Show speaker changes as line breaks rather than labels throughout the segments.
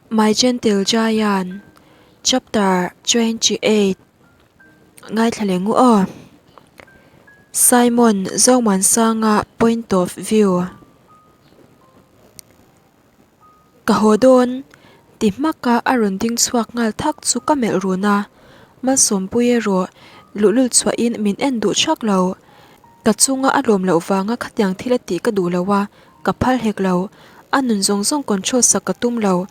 My Gentle Giant Chapter 28 Ngaithla leh ngu aw. Simon Zomuansanga Point of View Ka haw dawn ti hmaka a rawn ding chhuak nghal thak chu ka melh run a, Malsawmpui erawh luhlul chhuahin min en duh thak lo. Ka chunga a lawm loh vanga khatiang thil a tih ka duh lo a, ka phal hek lo. A nun zawng zawng control sak ka tum lo.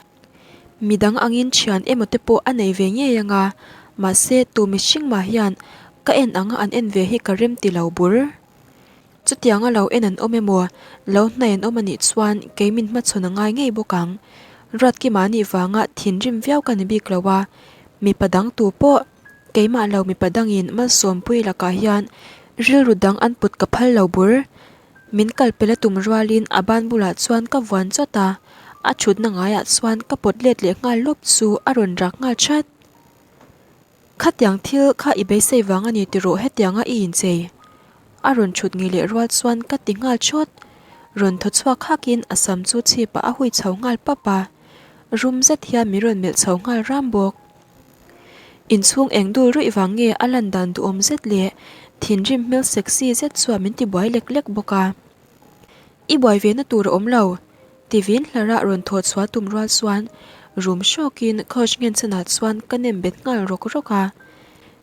Midang angin thian emaw te pawh a nei ve ngei anga, mahse tu mihring mah hian ka en anga an en ve hi ka rem ti lo bur. Chutianga lo en an awm emaw, lo hnaih an awm a nih chuan kei min hmachhawn a ngai ngei bawk ang. Ruatkima nih vanga thinrim viau ka ni bik lo a, mipa dang tu pawh keimah lo mipa dangin Malsawmpuii lakah hian rilru dang an put ka phal lo bur. Min kal pel a tum rualin a ban bulah chuan ka vuan chawt a, a thutna ngaiah chuan ka pawt let leh nghal lawp chu a rawn rak nghal that. Khatiang thil kha i beisei vang a ni tiraw hetianga i inchei? A rawn thut ngei leh rual chuan ka ti nghal chawt. Rawn thaw chhuak hakin a sam chu chhipah a hui chho nghal pap a. Rum zet hian min rawn melh chho nghal ram bawk. Inchhung eng dul ruih vang nge a lan dan duhawm zet leh thinrim hmel sexy zet chuan min ti buai lek lek bawk a. I buai ve na tur a awm lo. Ti vin hlarh a rawn thaw chhuah tum rual chuan rum hrawkin couch nghenchhanah chuan ka nem bet nghal rawk rawk a.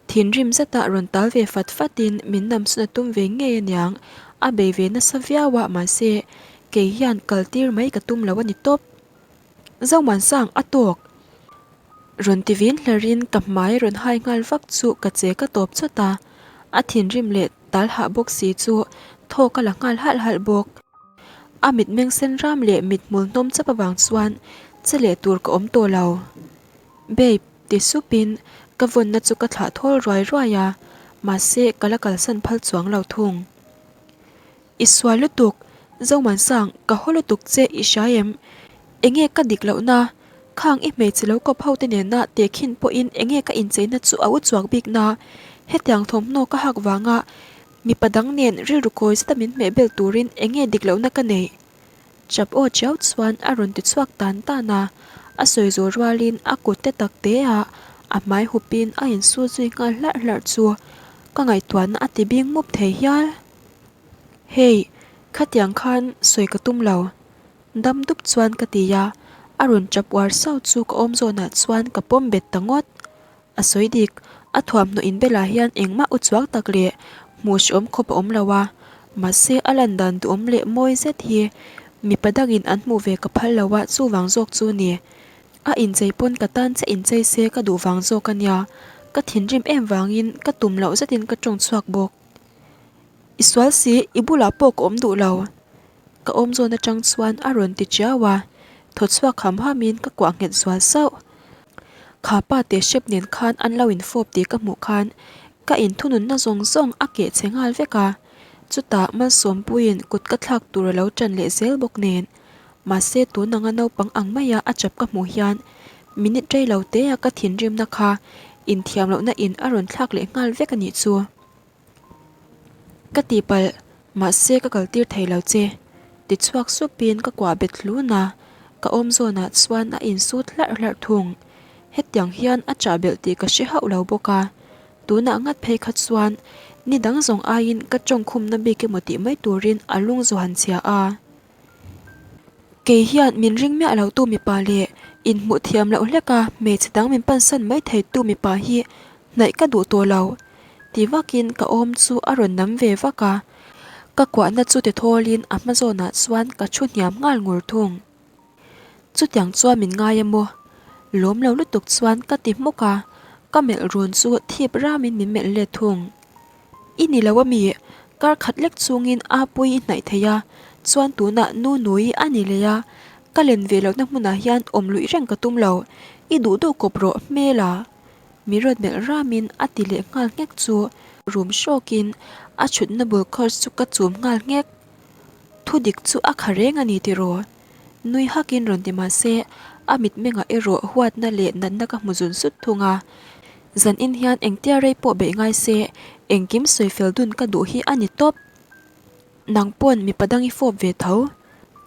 Thinrim zeta rawn tal ve fat fatin min nam chhun a tum ve ngei aniang, a bei ve nasa viau a mahse kei hian kal tir mai ka tum lo a ni tawp. Zomuansang a tawk! Rawn ti vin hlarhin ka hmai rawn hai nghal vak chu ka che ka tawp chawt a, a thinrim leh tal hah bawk si chu thaw ka la nghal halh halh bawk. A mitmeng sen ram leh mithmul hnawm chap avang chuan che leh tur ka awm tawh lo. Babe, ti supin ka vawnna chu ka thlah thawl ruai ruai a, mahse ka la kalsan phal chuang lo thung. I sual lutuk, Zomuansang, ka haw lutuk che i hria em? Enge ka dik lohna? Khang i hmeichhe lo kawp ho te nena tehkhin pawhin enge ka incheina chu a u chuak bik na? Hetiang thawmhnaw ka hak vanga Mipa dang nen rilru kawi zeta min hmeh bel turin eng nge dik lohna ka neih? Chap aw chiau chuan a rawn ti chhuak tan tan a, a sawi zawh rualin a kut te tak te ah a hmai hupin a insu zui nghal hlarh hlarh chu ka ngaihtuahna a ti bing mup thei hial. Hey, khatiang khan sawi ka tum lo. Dam dup chuan ka ti a, a rawn chap uar sauh chu ka awm zawnah chuan ka pawm bet ta ngawt. A sawi dik, a thuamhnaw inbelah hian engmah u chuang tak leh hmuh hrehawm khawp a awm lo a, mahse a lan dan duhawm leh mawi zet hi mipa dangin an hmuh ve ka phal lo a, chuvang zawk chu ni. A inchei pawn ka tan che inchei se ka duh vang zawk a nia, ka thinrim em vangin ka tum loh zetin ka tawng chhuak bawk. I sual si, i bulah pawh ka awm duh lo. Ka awm zawn atang chuan a rawn ti chiau a, thaw chhuak ham hamin ka kuah nghet zual sauh. Kha pa teh hrep nen khan an lo infawp tih ka hmuh khan ka inthununna zawng zawng a keh chhe nghal vek a, chutah Malsawmpuiin kut ka thlak tur a lo ṭan leh zel bawk nen. Mahse tun anga naupang ang maia a chap ka hmuh hian minute rei lo te a ka thinrimna kha inthiam lohna in a rawn thlak leh nghal vek a nih chu. Ka tihpalh, mahse ka kaltir thei lo che. Ti chhuak supin ka kuah bet hlun a, ka awm zawnah chuan a insut hlarh hlarh thung. Hetiang hian a chah belh tih ka hre hauh lo bawk a, tunah ngat phei kha chuan ni dang zawng aiin ka tawngkhumna bik emaw tih mai turin a lung zu han chhia a. Kei hian min ring miah lo tu mipa leh inhmuh thiam loh hlek a hmeichhe dang min pansan mai thei tu mipa hi hnaih ka duh tawh lo. Ti vakin ka awm chu a rawn nam ve vak a, ka kuahna chu ti thawlin a hma zawnah chuan ka thu hniam nghal ngur thung. Chutiang chuan min ngai a maw? Lawm lo lutuk chuan ka ti hmuk a, ka melh run chu thip ramin min melh let thung. I ni lo a mi? Kar khat lek chungin a pui i hnaih thei a, chuan tunah nu nui a ni leh a, ka len ve lohna hmunah hian awm luih reng ka tum lo, i duh duh kawp rawh hmel a. Mi rawt melh ramin a ti leh nghal nghek chu rum hrawkin a chhutna bul course chu ka chum nghal nghek. Thu dik chu a kha reng a ni tiraw? Nui hakin rawn ti mah se a mitmengah erawh huatna leh natna ka hmu zun zut thung a. Zanin hian engtia rei pawh beih ngai se engkim sawi fel dun ka duh hi a ni tawp. Nang pawn mipa dang i fawp ve tho.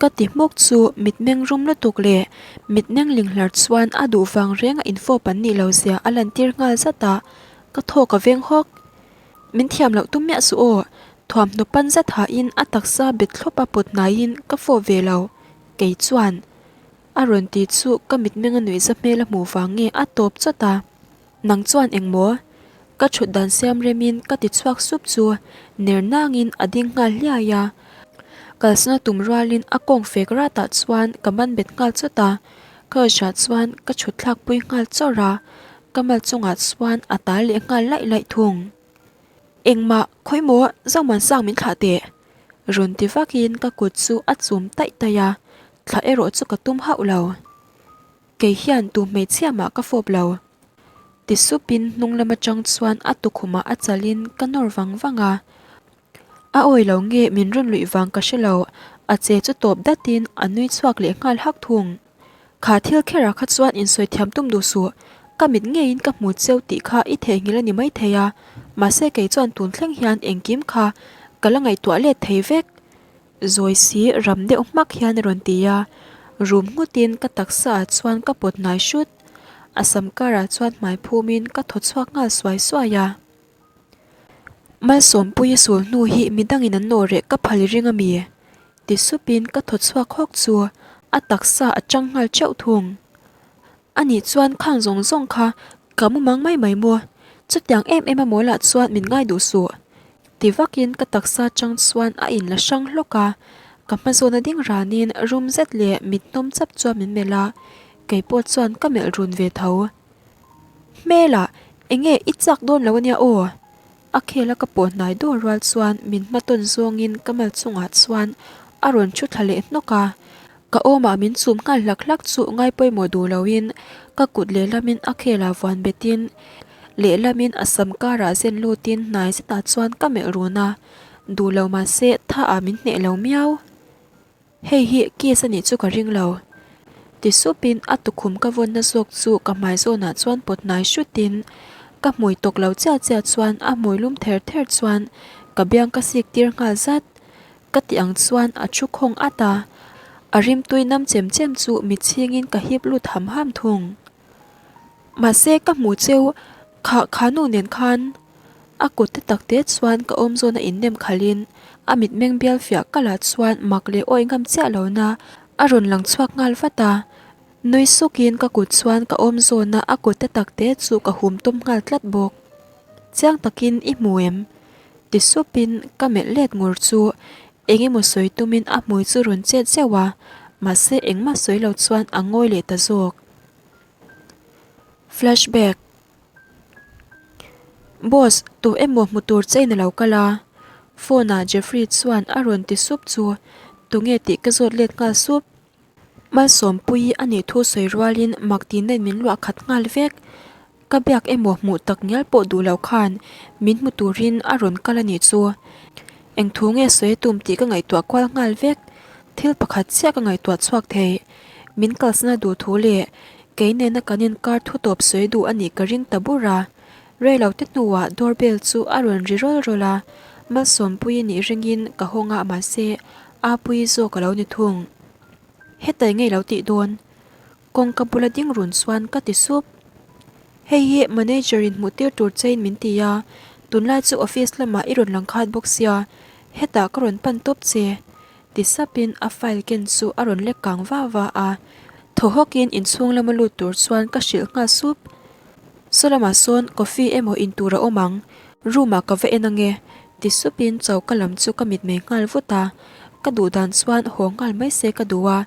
Ka ti hmuk chu mitmeng rum lutuk leh mitmeng ling hlar chuan a duh vang reng a infawp an nih lo zia a lantir nghal zat a, ka thawk a veng hawk. Min thiam loh tum miah suh aw, thuamhnaw pan zet hahin a taksa bet thlawp a pawt hnaiin ka fawp ve lo, kei chuan a rawn ti chu ka mitmeng a nuihza hmel a hmuh vang nge a tawp chawt a. Nang chuan engmaw? Ka thut dan siam remin ka ti chhuak sup chu ner nangin a ding nghal hliai a. Kalsana tum rualin a kawng fek ratah chuan ka man bet nghal chawt a, couch ah chuan ka thut thlak pui nghal chawrh a, ka mal chungah chuan a tal leh nghal laih laih thung. Engmah, khawimaw Zomuansang min thlah teh? Rawn ti vakin ka kut chu a chum taih taih a, thlah erawh chu ka tum hauh lo. Kei hian tu hmeichhia mah ka fawp lo. Ti supin hnung lam atang chuan a tukhumah a chalin ka nawr vang vang a. A awi lo nge min rawn luih vang ka hre lo, a che chu tawp datin a nui chhuak leh nghal hak thung. Kha thil kherah kha chuan insawi thiam tum duh suh, ka mit ngeiin ka hmu cheu tih kha i theihnghilh a ni maithei a, mahse kei chuan tun thleng hian engkim kha ka la ngaihtuah let thei vek. Zawi si ram deuh hmak hian a rawn ti a, rum nghutin ka taksa ah chuan ka pawt hnai hrut. A sam karah chuan hmai phumin ka thaw chhuak nghal suai suai a. Malsawmpuia sul hnu hi midangin an nawh reh ka phal i ring a mi? Ti supin ka thaw chhuak hawk chu a taksa a chang nghal teuh thung. Anih chuan khang zawng zawng kha ka mu mang mai mai maw? Chutiang em em a maw lah chuan min ngai duh suh. Ti vakin ka taksa chang chuan a inla hrang hlawk a, ka hma zawna ding ranin rum zet leh mit hnawm chap chuan min melh a, kei pawh chuan ka melh run ve tho. Hmelah, enge i chak dawn lo ania aw? A khel a ka pawh hnai dawr rual chuan min hmatawn zawngin ka mal chungah chuan a rawn thu thla leh hnawk a, ka awmah min chum nghal hlak hlak chu ngai pawimawh duh loin ka kut lehlamin a khelah vuan betin lehlamin a sam karah zen lutin hnai zetah chuan ka melh run a, duh lo mahse thaah min hneh lo miau. Hei hi kiss a nih chu ka ring lo. Ti supin a tukhum ka vawnna zawk chu ka hmai zawnah chuan pawt hnai hrutin ka hmui tawk lo chiah chiah chuan a hmui lum ther ther chuan ka biang ka sik tir nghal zat. Ka tih ang chuan a thu khawng at a, a rimtui nam chem chem chu mitchhingin ka hip lut ham ham thung. Mahse ka hmu cheu kha kha nu nen khan a kut te tak te chuan ka awm zawn a innem khalhin a mitmeng bial fiah kalah chuan mak leh awi ngam chiah lo na a rawn lang chhuak nghal vat a. Nui sukin ka kut chuan ka awm zawna a kut te tak te chu ka hum tum nghal tlat bawk. Chiang takin i hmu em? Ti supin ka melh let ngur chu eng emaw sawi tumin a hmui chu rawn chet zeuh a, mahse engmah sawi lo chuan a ngawi leh ta zawk. Flashback. Boss, tu emaw hmu tur chein a lo kal a. Phone ah Jeffrey chuan a rawn ti sup chu tunge tih ka zawt let nghal sup. Malsawmpuii a nih thu sawi rualin mak tihna in min luah khat nghal vek. Ka biak emaw hmuh tak ngial pawh duh lo khan min hmu turin a rawn kal a nih chu. Eng thu nge sawi a tum tih ka ngaihtuah kual nghal vek. Thil pakhat chiah ka ngaihtuah chhuak thei. Min kalsana duh thu leh kei nena kan inkar thu tawp sawi duh a nih ka ring ta bur a. Reilote hnuah door bell chu a rawn ri rawl rawl a, Malsawmpuii nih ringin ka hawng a mahse Apuii zawk a lo ni thung. Hetai ngei lo tih dawn. Kawngka bula ding run chuan ka ti sup. Hei hi manager in hmuh tir tur chein min ti a, tunlai chu office lamah i rawn lang khat bawk sia, hetah ka rawn pan tawp che. Ti sapin a file ken chu a rawn lek kang va va a, thaw hawkin inchhung lama lut tur chuan ka hrilh nghal sup. Saw lamah sawn coffee emaw in tur a awm ang, room ah ka va en ange ti supin choka lam chu ka mitmei nghal vut a, ka duh dan chuan haw nghal mai se ka duh a,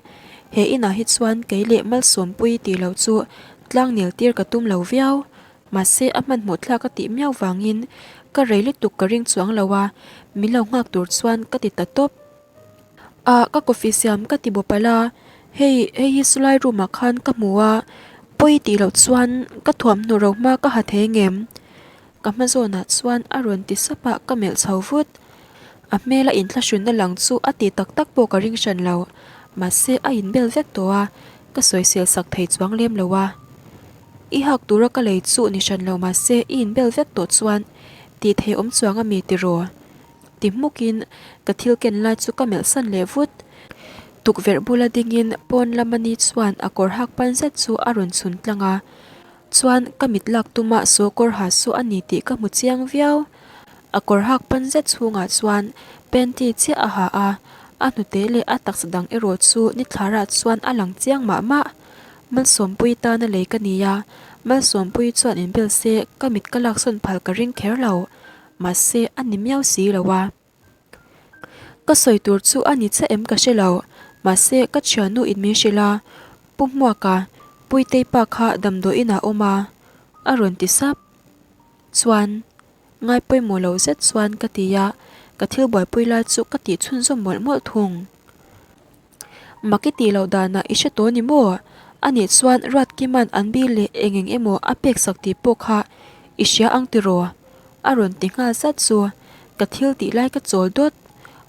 he inah hi chuan kei leh Malsawmpuii tih loh chu tlang nel tir ka tum lo viau, mahse a hmanhmawh thlak a tih miau vangin ka rei lutuk ka ring chuang lo a, min lo nghak tur chuan ka ti ta tawp. Ah ka coffee siam ka ti bawp alh a, hei hei hi sulai room ah khan ka hmu a, pawi tih loh chuan ka thuamhnaw ro hma ka ha thei ngem? Ka hma zawnah chuan a rawn ti sap a ka melh chho vut. A hmel a inthlahrunna lang chu a ti tak tak pawh ka ring hran lo, mahse a inbel vek tawh a, ka sawisel sak thei chuang lem lo a. I hak tura ka lei chu ni hran lo mahse i inbel vek tawh chuan tih thei awm chuang a mi tiraw? Ti hmukin ka thil ken lai chu ka melh san leh vut. Tukverh bula dingin pawn lama ni chuan a kawr hak pan zet chu a rawn chhun tlang a. Chuan ka mit lak tuma saw kawr ha su a ni tih ka hmu chiang viau. A kawr hak pan zet chhungah chuan panty chiah a ha a, a hnute leh a taksa dang erawh chu ni thlarah chuan a lang chiang mah mah. Malsawmpuii tana lei ka ni a, Malsawmpuii chuan inbel se ka mit ka laksawn phal ka ring kher lo, mahse a ni miau si lo a. Ka sawi tur chu a ni chiah em ka hre lo, mahse ka thiannu in min hrilh a, Pu Hmuaka, Puitei pa kha damdawiin ah awm a, a rawn ti sap. Chuan, ngai pawimawh lo zet chuan ka ti a, ka thil buaipui lai chu ka tih chhunzawm mawlh mawlh thung. Mak i tih loh danah i hre tawh ni maw? Anih chuan Ruatkima'n an bil leh eng eng emaw a pek sak tih pawh kha i hria ang tiraw? A rawn ti nghal zat chu ka thil tih lai ka chawl dawt.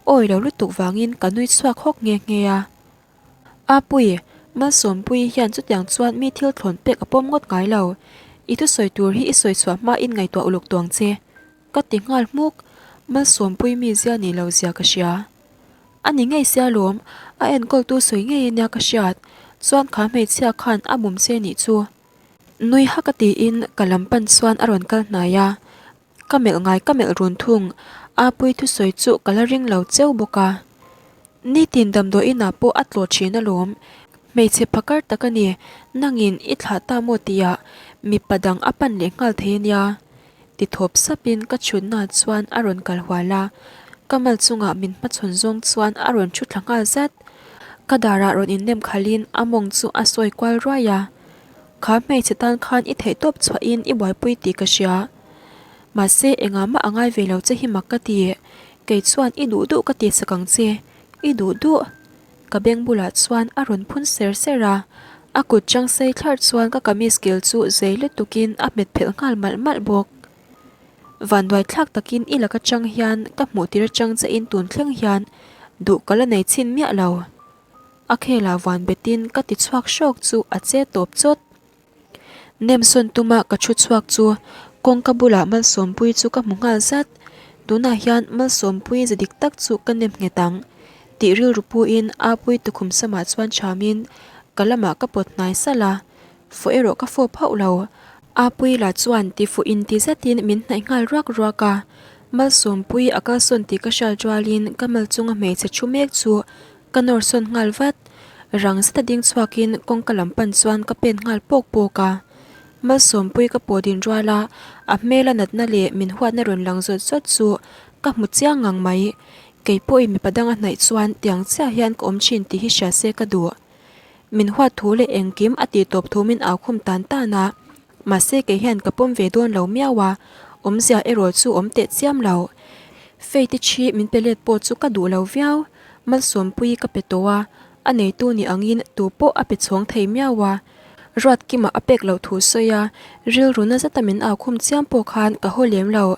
Awi lo lutuk vangin ka nui chhuak hawk nghe nghe a. Apui, Malsawmpuii hian chutiang chuan mi thil thlawn pek a pawm ngawt ngai lo. I thusawi tur hi i sawi chhuah hmain ngaihtuah uluk tuang che. Ka ti nghal hmuk, Malsawmpuii mizia nih lo zia ka hria. A ni ngei sia lawm, a enkawltu sawi ngei ania ka hriat, chuan kha hmeichhia khan a mum che nih chu. Nui hak a tiin ka lam pan chuan a rawn kal hnai a, ka melh ngai ka melh run thung, Apuii thusawi chu ka la ring lo cheu bawk a. Nitin damdawiin ah pawh a tlawh thin alawm, hmeichhe phakar tak a ni, nangin i thlah ta maw tihah mipa dang a pan leh nghal thei ania. Ti thawp sapin ka chhutna chuan a rawn kal hual a, ka mal chungah min hmachhawn zawng chuan a rawn thu thla nghal zat. Ka darah rawn innem khalhin a mawng chu a sawi kual ruai a, Kha hmeichhe tan khan i theihtawp chhuahin i buaipui tih ka hria. Mahse engah mah a ngai ve lo che hi mak ka ti. Kei chuan i duh duh ka tihsak ang che, i duh duh. Ka beng bulah chuan a rawn phun ser ser a, a kut chang sei thlarh chuan ka kamis kil chu zei lutukin a hmet phelh nghal malh malh bawk. Vanduai thlak takin i laka chang hian ka hmuh tir atang che in tun thleng hian duh ka la nei chhin miah lo. A khelah van betin ka ti chhuak hrawk chu a che tawp chawt. Nemsawn tuma ka thu chhuak chu kawngka bulah Malsawmpuii chu ka hmu nghal zat. Tunah hian Malsawmpuii ze dik tak chu ka nem nghet ang tih rilru puin Apuii tukhum samah chuan thamin ka lamah ka pawt hnai salh a, fawh erawh ka fawp hauh lo. Apuii lah chuan tifuh inti zetin min hnaih nghal ruak ruak a, Malsawmpuii a kalsawn tih ka hriat rualin ka mal chunga hmeichhe thu mek chu Ka nawr sawn nghal vat. Rang zeta ding chhuakin kawngka lam pan chuan ka pen nghal pawk pawk a. Malsawmpui ka pawh din rual a, a hmela natna leh min huatna rawn lang zawt zawt chu ka hmu chiang ngang mai. Kei pawhin mipa danga hnaih chuan tiang chiah hian ka awm thin tih hi hria se ka duh. Min huat thu leh engkim a tih tawp thu min au khum tan tan a. Mahse kei hian ka pawm ve dawn lo miau a, awmzia erawh chu awm teh chiam lo. Faith-i thi min pe let pawh chu ka duh lo viau. Malsawmpuii ka pe tawh a, a neitu ni angin tu pawh a pe chhawng thei miau a. Ruatkima a pek loh thu sawi a, rilru na zeta min au khum chiam pawh khan ka haw lem lo.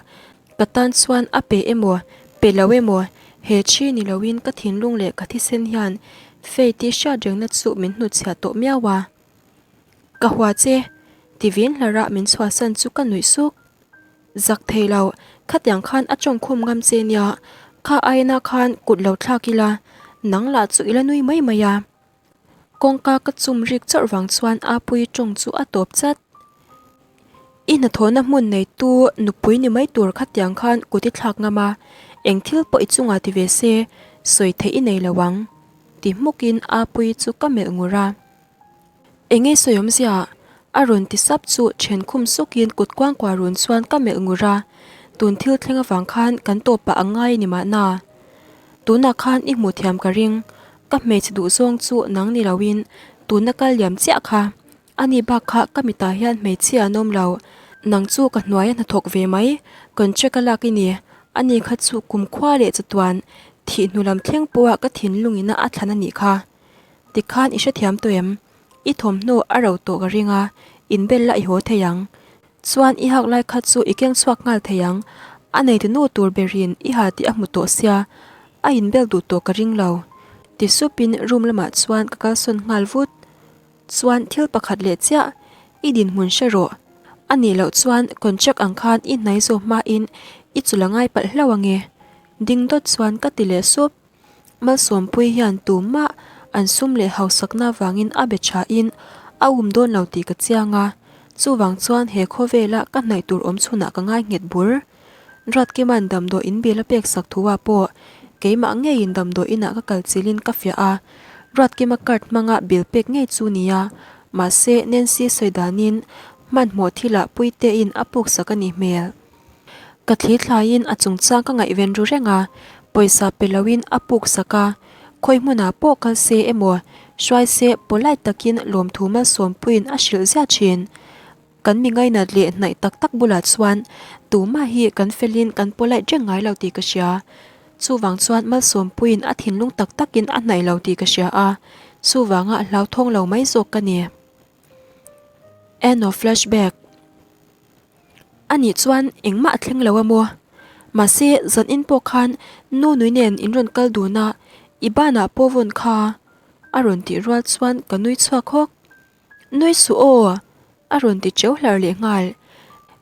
Ka tan chuan a pe emaw, pe lo emaw, he thi ni loin ka thinlung leh ka thisen hian Faith-i hriat rengna chu min hnutchhiah tawh miau a. Ka hua che, ti vin hlarh a min chhuahsan chu ka nuih suk. Zak thei lo, khatiang khan a tawngkhum ngam che nia, kha aina khan kut lo thlak ila, nang lah chu i la nui mai mai a. Kawngka ka chum rik chawrh vang chuan Apuii tawng chu a tawp chat. I hnathawhna hmun neitu nupui ni mai tur khatiang khan kut i thlak ngam a, eng thil pawh i chungah ti ve se, sawi theih i nei lo ang, ti hmukin Apuii chu ka melh ngur a. Enge sawi awmzia? A rawn ti sap chu then khum sukin kut kuangkuah run chuan ka melh ngur a, tun thil thleng avang khan kan tawp pah ang ngai a ni mahna. Tunah khan i hmuh thiam ka ring, ka hmeichhe duh zawng chu nang ni loin tuna kal liam chiah kha. Ani bak kha ka mitah hian hmeichhia an awm lo, nang chu ka hnuaia hnathawk ve mai, contract a lak i ni, ani kha chu kumkhua leh chatuan thih hnu lam thleng pawha ka thinlung ina a thlan a nih kha. Tikhan i hrethiam tawh em? I thawmhnaw a ro tawh ka ring a, inbel la i haw thei ang. Chuan i hak lai kha chu i keng chhuak nghal thei ang. A neitu nu tur berin i ha tih a hmu tawh sia, a inbel duh tawh ka ring lo. Ti supin room lamah chuan ka kalsawn nghal vut. Chuan thil pakhat leh chiah, i dinhmun hre rawh. A nih loh chuan contract ang khan i hnai zawh hmain i chul a ngai palh hlauh ange. Ding dawt chuan ka ti leh sup. Malsawmpuii hian tumah. An sum leh hausakna vangin a be thain a um dawn lo tih ka chiang a, chuvang chuan he khawvela ka hnaih tur awm chhunah ka ngai nghet bur. Ruatkima'n damdawi in bil a pek sak thu ah pawh keimah ngeiin damdawi inah ka kal chilhin ka fiah a, Ruatkima card hmanga bill pek ngei chu nia, mahse Nancy sawi danin hmanhmawh thilah Puitein a puk sak a nih hmel. Ka thli thlaiin a chungchang ka ngaihven ru reng a, pawisa pe loin a puk sak a, khawi hmunah pawh kal se emaw hruai se polite takin lawmthu malsawmpuiin a hrilh ziah thin. Kan mi ngainat leh hnaih tak tak bulah chuan tumah hi kan felin kan polite reng ngai lo tih ka hria. Chuvang chuan malsawmpuiin a thinlung tak takin a hnaih lo tih ka hria a, chuvanga hlauthawng lo mai zawk ka ni. End of flashback. Anih chuan engmah a thleng lo a maw? Mahse zan in pawh khan nu nui nen in rawn kal dun a, i banah pawh vawn kha a rawn tih rual chuan ka nui chhuak hawk. Nui suh aw! A rawn ti cheu hlar leh nghal.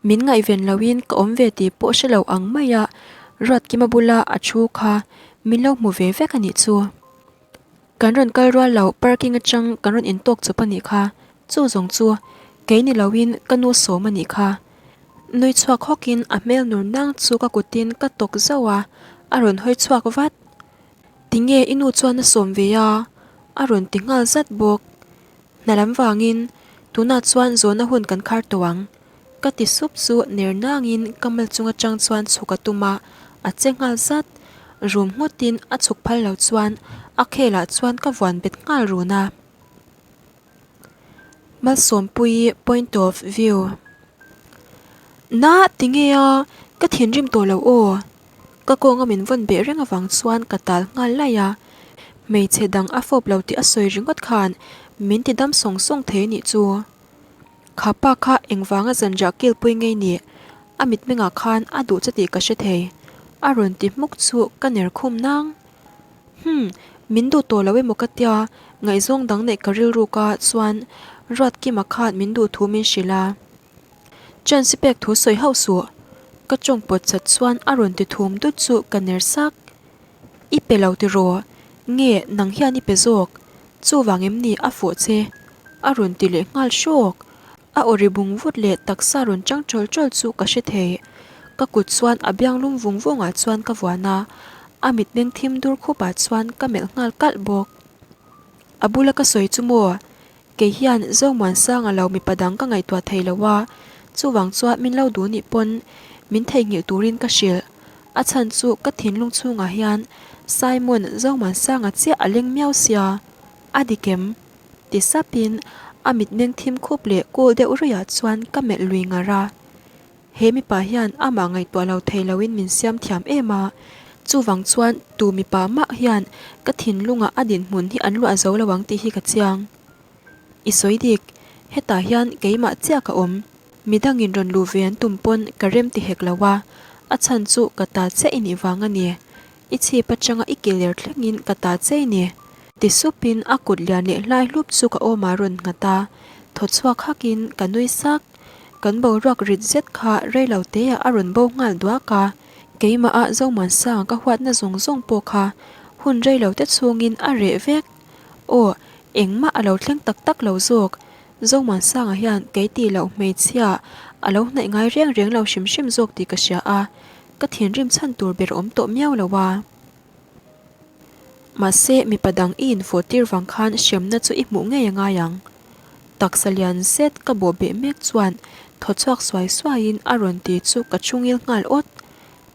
Min ngaihven loin ka awm ve tih pawh hre lo ang maia Ruatkima bula a thu kha min lo hmu ve vek a nih chu. Kan rawn kal rual lo parking atang kan rawn intawk chawp a nih kha, chu zawng chu kei ni loin ka nu sawm a nih kha. Nui chhuak hawkin a hmel nur nang chu ka kutin ka tawk zauh a, a rawn hawi chhuak vat. Tinge i nu chuan a sawm ve a? A rawn ti nghal zat bawk. Hna lam vangin tunah chuan zawhna hun kan khar tawh ang. Ka ti sup chu ner nangin ka mal chung atang chuan chhuk a tum a, a che nghal zat. Rum ngawtin a chhuk phal lo chuan a khelah chuan ka vuan bet nghal run a. Malsawmpuii point of view. Na tinge a, ka thinrim tawh lo aw. Ka kawnga min vawn beh reng avang chuan ka tal nghal laih a, hmeichhe dang a fawp lo tih a sawi ringawt khan min ti dam sawng sawng thei anih chu. Kha pa kha engvanga zanriah kilpui ngei nih a mitmengah khan a duh che tih ka hre thei, a rawn ti hmuk chu ka ner khum nang. Hum, min duh tawh lo emaw ka tia, ngaihzawng dang neih ka rilruk a chuan Ruatkima khan min duh thu min hrilh a. Chance i pek thu sawi hauh suh. Ka tawng pawt chat chuan a rawn ti thum dut chu ka ner sak. I pe lo tiraw? Nge nang hian i pe zawk? Chuvang em ni a fuh che? A rawn ti leh nghal hrawk. A aw ri bung vut leh taksa rawn chang chawl chawl chu ka hre thei. Ka kut chuan a biang lum vung vung ah chuan ka vuan a, a mitmeng thim dur khup ah chuan ka melh nghal kalh bawk. A bula ka sawi chu maw? Kei hian Zomuansanga lo mipa dang ka ngaihtuah thei lo a, chuvang chuan min lo duh nih pawn min theihnghilh turin ka hrilh. A chhan chu ka thinlung chhungah hian Simon Zomuansanga chiah a leng miau sia, a dik em? Ti sapin a mitmeng thim khup leh cool deuh ruihah chuan ka melh lui ngar a. He mipa hian amah ngaihtuah lo thei loin min siam thiam em a, chuvang chuan tu mipa mah hian ka thinlungah a dinhmun hi an luah zo lo ang tih hi ka chiang. I sawi dik, hetah hian keimah chiah ka awm, midangin rawn luh ve an tum pawn ka rem ti hek lo a, a chhan chu ka ta chiah i nih vang a ni. I chhip atanga i keler thlengin ka ta chei ni. Ti supin a kut lian leh hlai hlup chu ka awmah rawn nghat a, thaw chhuak hakin ka nui sak. Kan boruak rit zet kha rei lo teah a rawn bo nghal duak a, keimah Zomuansanga ka huatna zawng zawng pawh kha hun rei lo te chhungin a reh vek. Aw, engmah a lo thleng tak tak lo zawk. Zomuansanga hian kei tih loh hmeichhia a lo hnaih ngai reng reng lo hrim hrim zawk tih ka hria a, Ka thinrim chhan tur ber awm tawh miau lo a. Mahse, mipa dang i infawh tir vang khan hremna chu i hmuh ngei a ngai ang. Taksa lian zet ka bawh beh mek chuan thaw chhuak suai suaiin a rawn ti chu ka chungil nghal awt.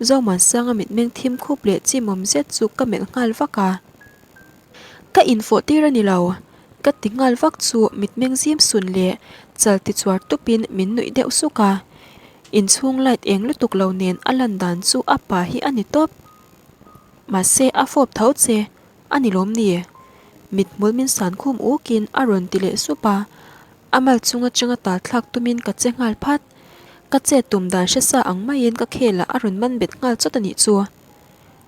Zomuansanga mitmeng thim khup leh chimawm zet chu ka melh nghal vak a. Ka infawh tir a ni lo, ka ti nghal vak chu mitmeng zim sun leh chal ti chuar tupin min nuih deuh suk a. Inchhung light eng lutuk lo nen a lan dan chu a pa hi a ni tawp. Mahse a fawp tho che a ni lawm ni? Mithmul min san khum ukin a rawn ti leh sup a. A mal chung atanga tal thlak tumin ka che nghal phat. Ka chet tum dan hre sa ang maiin ka khelah a rawn man bet nghal chawt a nih chu.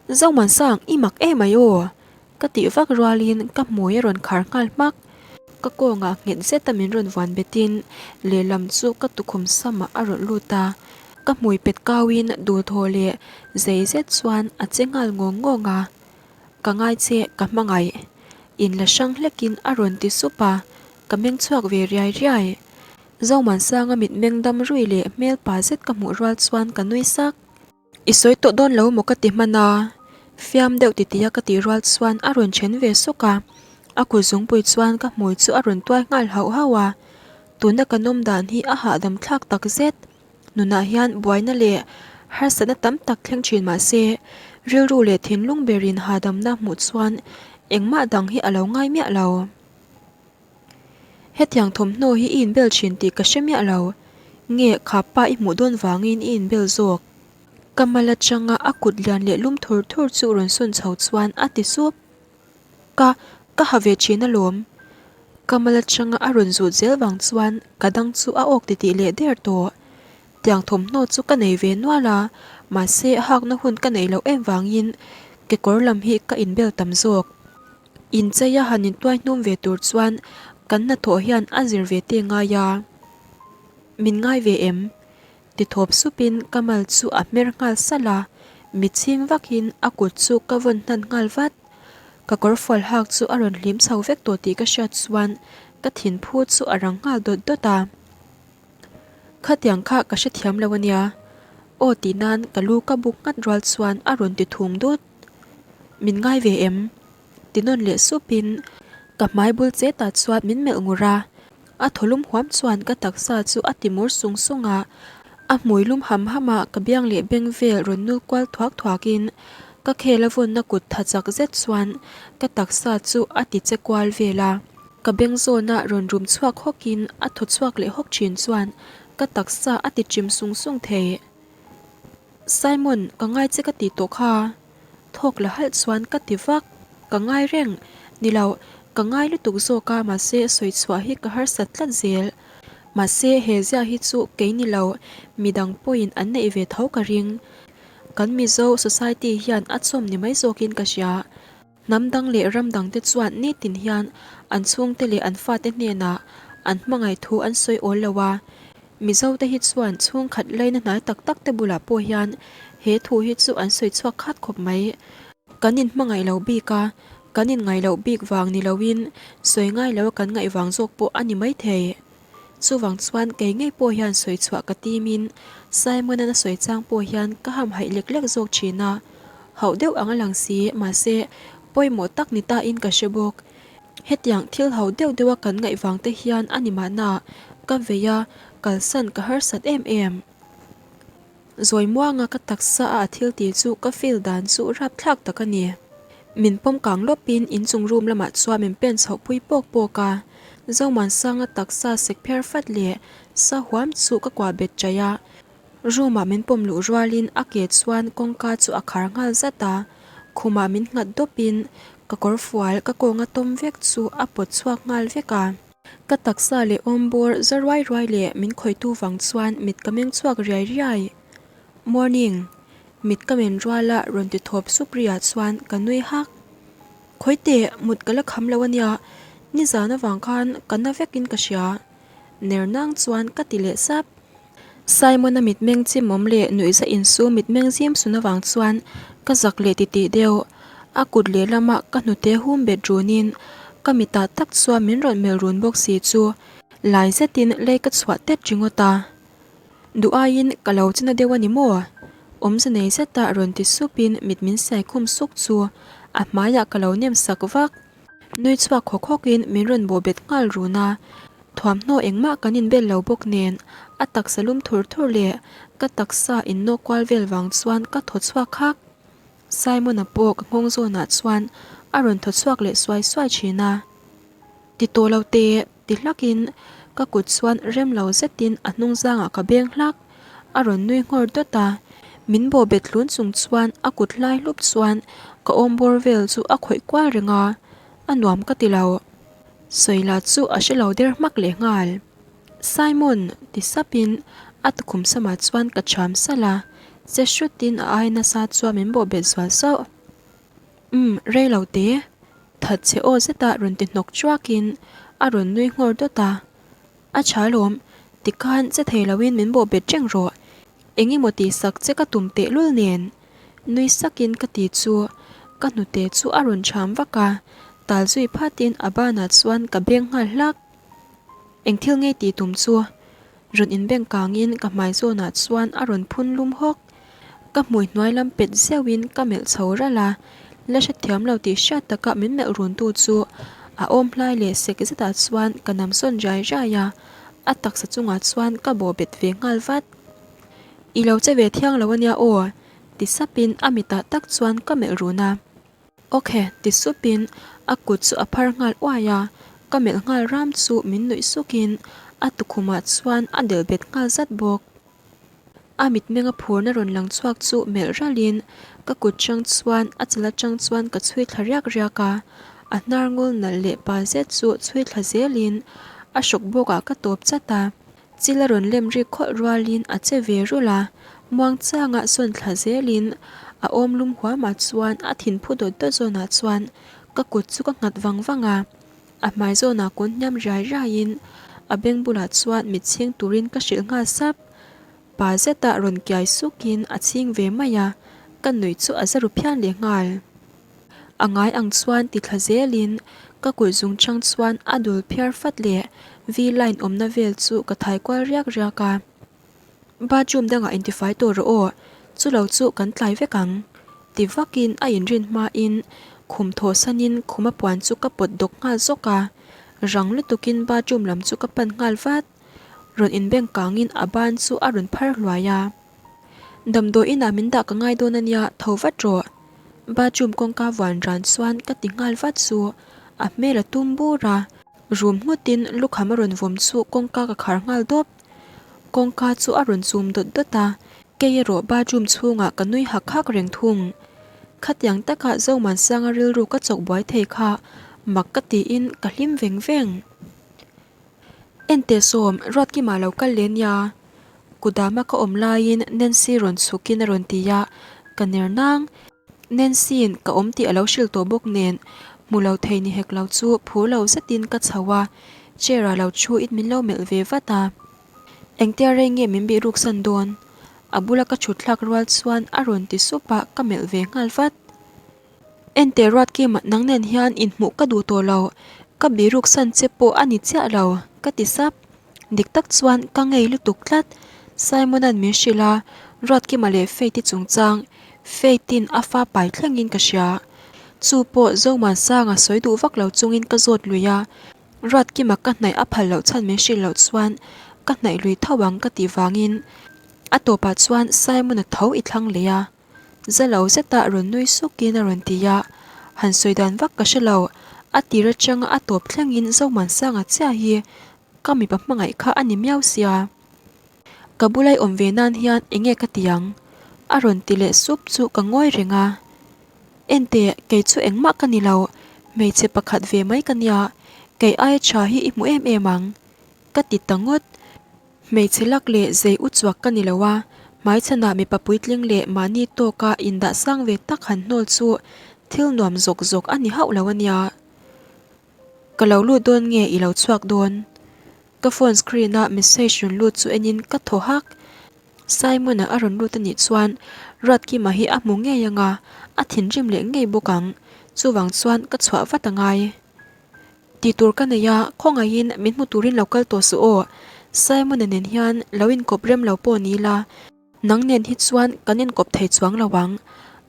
Zomuansang i mak em ai aw! Ka tih vak rualin ka hmui a rawn khar nghal hmak. Ka kawngah nghet zeta min rawn vuan betin lehlam chu ka tukhum samah a rawn lut a. Ka hmui pet kauin duhthaw leh zei zet chuan a che nghal ngawng ngawng a. Ka ngai che, ka hmangaih. Inla hrang hlekin a rawn ti sup a, ka meng chhuak ve riai riai. Zomansanga mitmeng dam rui leh hmel pa zet ka hmuh rual chuan ka nui sak. I sawi tawh dawn lo maw ka ti hman a, fiam deuh titia ka tih rual chuan a rawn then ve suk a, a kut zungpui chuan ka hmui chu a rawn tuai nghal hauh hauh a, tuna kan awm dan hi a hahdam thlak tak zet. Nunah hian buaina leh harsatna tam tak thleng thin mah se, rilru leh thinlung berin hahdamna hmuh chuan engmah dang hi a lo ngai miah lo. Hetiang thawmhnaw hi i inbel thin tih ka hre miah lo. Nge kha pa i hmuh dawn vangin i inbel zawk? Ka mal atanga a kut lian leh lum thur thur chu rawn sawn chho chuan a ti sup. Ka, ka ha ve thin alawm. Ka mal atanga a rawn zut zel vang chuan ka dang chu a awk titih leh der tawh. Tiang thawmhnaw chu ka nei ve nual a, mahse hakna hun ka neih loh em vangin kekawr lam hi ka inbel tam zawk. Incheia han intuai hnum ve tur chuan kan hnathawh hian a zir ve te ngai a, min ngai ve em? Ti thawp supin ka mal chu a hmer nghal salh a, mitchhing vakin a kut chu ka vawn hnan nghal vat. Ka kawr fual hak chu a rawn hlim chho vek tawh tih ka hriat chuan ka thinphu chu a rang nghal dawt dawt a. Khatiang kha ka hrethiam lo a nia, aw tih nan ka lu ka buk nghat rual chuan a rawn ti thum dut. Min ngai ve em? Ti nawn leh supin ka hmai bul chetah chuan min melh ngur a, a thaw lum huam chuan ka taksa chu a ti mur sung sung a, a hmui lum ham ham a ka biang leh beng vel rawn nul kual thuak thuakin ka khel a vawnna kut tha chak zet chuan ka taksa chu a ti che kual vel a. Ka beng zawna rawn rum chhuak hawkin a thaw chhuak leh hawk thin chuan ka taksa a ti chim sung sung thei. Simon, ka ngai che ka tih tawh kha. Thawk la halh chuan ka ti vak. Ka ngai reng. Ni lo, ka ngai lutuk zawk a mahse sawi chhuah hi ka harsat tlat zel. Mahse he ziah hi chu kei ni lo, midang pawhin an neih ve tho ka ring. Kan Mizo society hian a chawm ni mai zawkin ka hria. Hnam dang leh ram dangte chuan nitin hian an chhungte leh an fate hnenah an hmangaih thu an sawi awl lo a. Mizote hi chuan chhungkhat laina hnai tak tak te bulah pawh hian he thu hi chu an sawi chhuak khat khawp mai. Kan inhmangaih lo bik a, kan inngaih loh bik vang ni loin sawi ngai lo kan ngaih vang zawk pawh a ni maithei. Chuvang chuan kei ngei pawh hian sawi chhuah ka timin Simon-an a sawi chang pawh hian ka hamhaih lek lek zawk thin a, hauh deuh ang a lang si, mahse pawimawh tak ni tain ka hre bawk. Hetiang thil hauh deuh deuha kan ngaih vang te hian a ni mahna ka vei a, kalsan ka harsat em em. Zawi muanga ka taksa a a thil tih chu ka feel dan chu rapthlak tak a ni. Min pawm kang lawpin inchung room lamah chuan min pen chhoh pui pawk pawk a. Zomuansanga taksa sek phiar fat leh sa huam chu ka kuah bet chaih a. Room ah min pawm luh rualin a ke chuan kawngka chu a khar nghal zat a. Khumah min nghat dawpin ka kawr fual ka kawnga tawm vek chu a pawt chhuak nghal vek a. Ka taksa leh awmbawr za ruai ruai leh min khawitu vang chuan mit ka meng chhuak riai riai. Morning. Mit ka men ruala rawn ti thawp sup riah chuan ka nui hak. Khawi teh, mut ka la kham lo ania, nizan avang khan ka na vekin ka hria. Ner nang chuan ka ti leh sap. Simon-a mitmeng chimawm leh nuihza insu mitmeng zim sun avang chuan ka zak leh titih deuh. A kut lehlama ka hnute hum bet runin ka mitah tak chuan min rawn melh run bawk si chu lai zetin lei ka chhuah tet ringawt a. Duh aiin ka lo china deuh a ni maw? Awmze nei zeta rawn ti supin mit min sai khum suk chu a hmaiah ka lo nem sak vak. Nui chhuak khawk khawkin min rawn bawh bet nghal run a, thuamhnaw engmah kan inbel lo bawk nen a taksa lum thur thur leh ka taksa innawk kual vel vang chuan ka thaw chhuak hak. Simon-a pawh ka nghawng zawnah chuan a rawn thaw chhuak leh suai suai thin a. Ti tawh lo teh ti hlakin ka kut chuan rem lo zetin a hnung zangah ka beng hlak. A rawn nui nghawr dawt a, min bawh bet hlun chung chuan a kut hlai hlup chuan ka awm bawr vel chu a khawih kual reng a, a nuam ka ti lo. Sawila chu a hre lo der hmak leh nghal. Simon! ti sapin a tukhum samah chuan ka cham salh a, che hrutin a ai nasa chuan min bawh bet zual sauh. Umm, rei lo te. That che aw zeta rawn ti hnawk chuakin a rawn nui nghawr dawt a. A tha lawm, tikhan che thei loin min bawh bet reng rawh. Eng emaw tih sak che ka tum tehlul nen. Nui sakin ka ti chu ka hnute chu a rawn cham vak a. Tal zui phatin a banah chuan ka beng nghal hlak. Eng thil ngei tih tum chu rawn inbeng kangin ka hmai zawnah chuan a rawn phun lum hawk. Ka hmui hnuai lam pet zeuhin ka melh chho ralh a, la hrethiam lo tih hriat taka min melh runtu chu a awm hlai leh sek zetah chuan ka nam sawn riai riai a, a taksa chungah chuan ka bawh bet ve nghal vat. I lo che ve thiang lo ania aw, ti sapin a mitah tak chuan ka melh run a. Ok, ti supin a kut chu a phar nghal uai a, ka melh nghal ram chu min nuih sukin a tukhumah chuan a delh bet nghal zat bawk. A mitmenga phurna rawn lang chhuak chu melh ralhin ka kut chang chuan a chal atang chuan ka chhui thla riak riak a, a hnar ngul nalh leh pa zet chu chhui thla zelin a hrawk bawkah ka tawp chat a. Chil a rawn lem rik khawlh rualin a che ve rulh a, muangchanga sawn thla zelin a awm lum huamah chuan a thinphu dawt dawt zawnah chuan ka kut chu ka nghat vang vang a, a hmai zawnah kun hniam riai riaiin a beng bulah chuan mit chhing turin ka hrilh nghal sap. Pa zetah rawn kiai sukin a chhing ve mai a, ka nuih chu a za ru phian leh nghal. A ngai ang chuan ti thla zelin ka kulh zung chang chuan a dul phiar fat leh V-line awmna vel chu ka thai kual riak riak a. Bathroom dangah intifai tawh rawh aw, chulo chu kan tlai vek ang. Ti vakin a inrin hmain khum thawhsanin khuma puan chu ka pawt dawk nghal zawk a, rang lutukin bathroom lam chu ka pan nghal vat. Rawn inbeng kangin a ban chu a rawn phar hluai a. Damdawi inah min dah ka ngai dawn a nia, tho vat rawh. Bathroom kawngka vuan ran chuan ka ti nghal vat chu a hmel a tum bur a, rum nghutin lukham a rawn vawm chu kawngka ka khar nghal dawp. Kawngka chu a rawn chum dawt dawt a, kei erawh bathroom chhungah ka nui hak hak reng thung. Khatiang taka Zomansanga rilru ka chawk buai thei kha mak ka tiin ka hlim veng veng. Enteh sawm, Ruatkima lo kal leh nia. Kudama ka awm laiin Nancy rawn chhukin a rawn ti a, ka ner nang. Nancy-in ka awm tih a lo hrilh tawh bawk nen, hmu lo thei ni hek lo chu phur lo zetin ka chho a, chair-ah lo thuin min lo melh ve vat a. Engtia rei nge min bih ruksan dawn? A bula ka thut thlak rual chuan a rawn ti sup a, ka melh ve nghal vat. Enteh Ruatkim, nang nen hian inhmuh ka duh tawh lo, ka biruk san che pawh a ni chiah lo, ka ti sap. Dik tak chuan ka ngei lutuk tlat. Simon-a'n min hrilh a, Ruatkima leh Faith-i chungchang, Faith-in a fa pai thlengin ka hria. Chu pawh Zomuansanga sawi duh vak lo chungin ka zawt lui a, Ruatkima ka hnaih a phal loh chhan min hrilh loh chuan ka hnaih lui tho ang ka tih vangin a tawpah chuan Simon-a tho i thlang leh a. Za lo zetah rawn nui sukin a rawn ti a, han sawi dan vak ka hre lo, a tir atanga a tawp thlengin Zomuansanga chiah hi ka mipa hmangaih kha a ni miau sia. Ka bulai awm ve nan hian eng nge ka ti ang? A rawn ti leh sup chu ka ngawi reng a. Enteh, kei chu engmah ka ni lo, hmeichhe pakhat ve mai ka nia, kei aia tha hi i hmu em em ang, ka ti ta ngawt. Hmeichhe lak leh zei u chuak ka ni lo a, hmaichhanah mipa puitling leh mahni tawka indah sang ve tak han hnawl chu thil nuam zawk zawk a ni hauh lo a nia. Ka lo lut dawn nge i lo chhuak dawn? Ka phone screen a message rawn lut chu enin ka thaw hak. Simon-a a rawn lut a nih chuan Ruatkima hi a hmu ngei anga a thinrim leh ngei bawk ang, chuvang chuan ka chhuah vat a ngai. Tih tur ka nei a, khawngaihin min hmu turin lo kal tawh suh aw. Simon-a nen hian lo inkawp rem lo pawh ni ila, nang nen hi chuan kan inkawp thei chuang lo ang.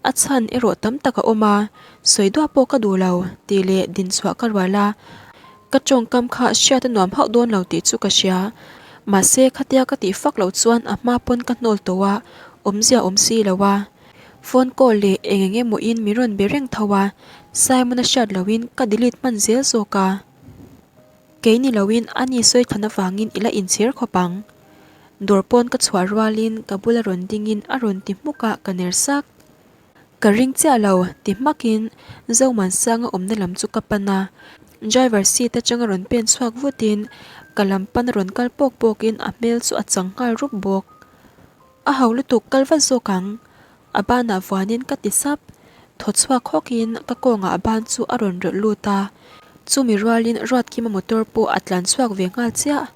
A chhan erawh tam tak a awm a, sawi duah pawh ka duh lo, tih leh din chhuah ka rual a. Ka tawngkam kha hriat a nuam hauh dawn lo tih chu ka hria. Mahse, khatia ka tih fak loh chuan a hma pawn ka hnawl tawh a, awmzia awm si lo a. Phone call leh eng eng emaw in min rawn be reng tho a, Simon-a hriat lohin ka delete hman zel zawk a. Kei ni loin a ni sawi than avangin i la inchhir khawp ang. Dawr pawn ka chhuah rualin ka bula rawn dingin a rawn ti hmuk a, ka ner sak. Ka ring chiah lo, ti hmakin Zomansanga awmna lam chu ka pan a. Driver seat atanga rawn pen chhuak vutin ka lam pan a rawn kal pawk pawkin a hmel chu a chang nghal rup bawk. A ho lutuk kal vat zawk ang, a banah vuanin ka ti sap. Thaw chhuak hawkin ka kawngah a ban chu a rawn rawlh lut a, chumi rualin Ruatkima motor pawh a tlan chhuak ve nghal chiah.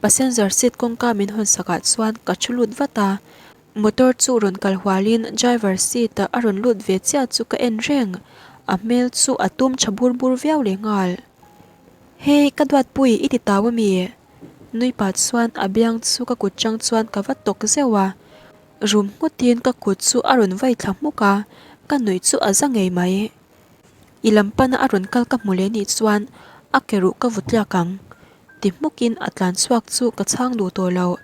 Passenger seat kawngka min hawn sakah chuan ka thu lut vat a, motor chu rawn kal hualin driver seat ah a rawn lut ve chiah chu ka en reng. A hmel chu a tum tha bur bur viau leh nghal. Hey, ka duatpui i ti tau ami? Nui pah chuan a biang chu ka kut chang chuan ka va tawk zeuh a. Rum nghutin ka kut chu a rawn vai thla hmuk a, ka nuih chu a za ngei mai. I lam pana a rawn kal ka hmu leh nih chuan a ke ruh ka vu tliak ang. Ti hmukin a tlan chhuak chu ka chhang duh tawh lo.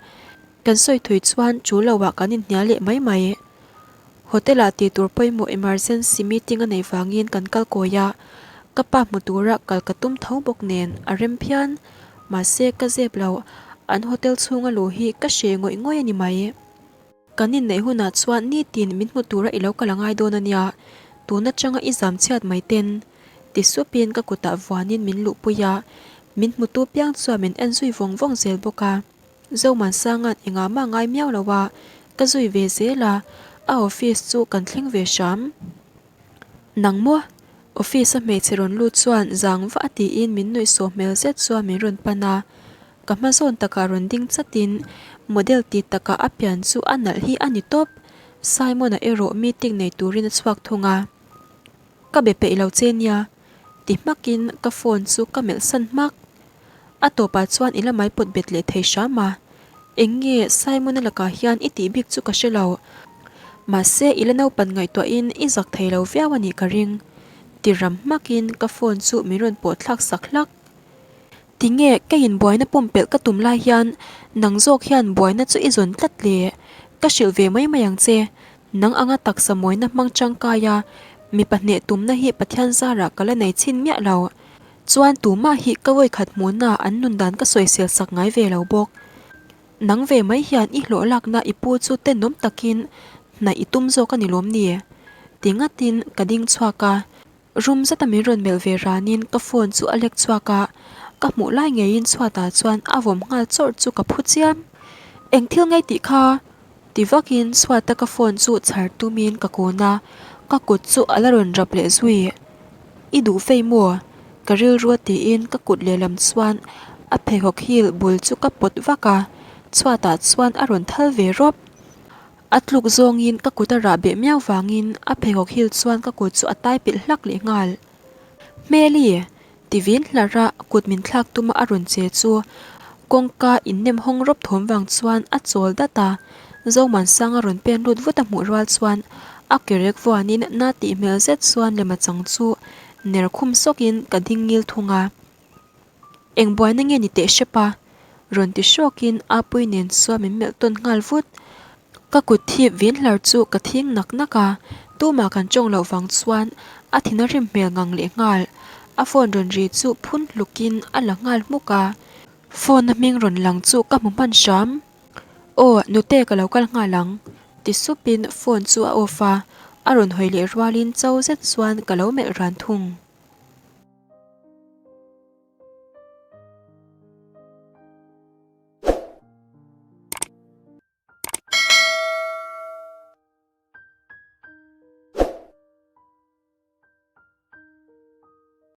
Kan sawi thui chuan chu lo ah kan inhnial leh mai mai. Hotel ah tih tur pawimawh emergency meeting a neih vangin kan kal kawi a, ka pa hmu tura kal ka tum tho bawk nen a rem phian. Mahse ka zep lo, an hotel chhunga luh hi ka hre ngawih ngawih a ni mai. Kan inneih hunah chuan nitin min hmu tura i lo kal a ngai dawn a nia, tun atanga i zam chhiat mai ten. Ti supin ka kutah vuanin min luhpui a, min hmutu piang chuan min en zui vawng vawng zel bawk a. Zomansanga'n engah mah ngai miau lo a, ka zui ve zel a, a office chu kan thleng ve hram. Nang maw? Office a hmeichhe rawn lut chuan zang vah a tiin min nuih sawh hmel zet chuan min rawn pan a, ka hma zawn takah rawn ding chatin model ti takah a pian chu a nalh hi a ni tawp. Simon-a erawh meeting nei turin a chhuak thung a. Ka be peih lo che nia ti hmakin ka phone chu ka melh san hmak. A tawpah chuan i la mai pawt bet leh thei hram a. Eng nge Simon-a lakah hian i tih bik chu ka hre lo. Mahse i la naupan ngaihtuahin i zak thei lo viau a nih ka ring. Ti ram hmakin ka phone chu min rawn pawh thlak sak hlak. Tinge keiin buaina pumpelh ka tum lai hian nang zawk hian buaina chu i zawn tlat le? Ka hrilh ve mai mai ang che. Nang anga taksa mawina hmang tangkai a, mipa hneh tumna hi Pathian zarah ka la nei chhin miah lo. Chuan tumah hi ka vawikhat hmuhna an nun dan ka sawisel sak ngai ve lo bawk. Nang ve mai hian i hlawh lakna i pu chu tenawm takin hnaih i tum zawk a ni lawm ni? Ti ngatin ka ding chhuak a. Rum zeta min rawn melh ve ranin ka phone chu a lek chhuak a, ka hmuh lai ngeiin chhuatah chuan a vawm nghal chawrh chu ka phu chiam. Eng thil ngei tih kha? Ti vakin chhuata ka phone chu chhar tumin ka kun a, ka kut chu a la rawn rap leh zui. I duh fei maw? Ka rilru a tiin ka kut lehlam chuan a pheikhawk heel bul chu ka pawt vak a, chhuatah chuan a rawn thal ve rawp. A tluk zawngin ka kut a rah beh miau vangin a pheikhawk heel chuan ka kut chu a tai pilh hlak leh nghal. Hmeli! Ti vin hlarh a kut min thlak tuma a rawn che chu kawngka innem hawng rawp thawm vang chuan a chawl dat a, Zomansanga rawn pen lut vut a hmuh rual chuan a kerek vuanin na tih hmel zet chuan lema chang chu ner khum sawkin ka ding ngil thung a. Eng buaina nge ni teh hrep a? Rawn ti hrawkin Apuii nen chuan min melh tawn nghal vut. Ka kut thip vin hlar chu ka thing nak nak a, tumah kan tawng loh vang chuan a thin a rim hmel ngang leh nghal. A phone rawn ri chu phun hlukin a la nghal hmuk a. Phone a hming rawn lang chu ka hmu hman hram. Aw, nute ka lo kal nghal ang, ti supin phone chu a off a, a rawn hawi leh rualin cho zet chuan ka lo melh ran thung.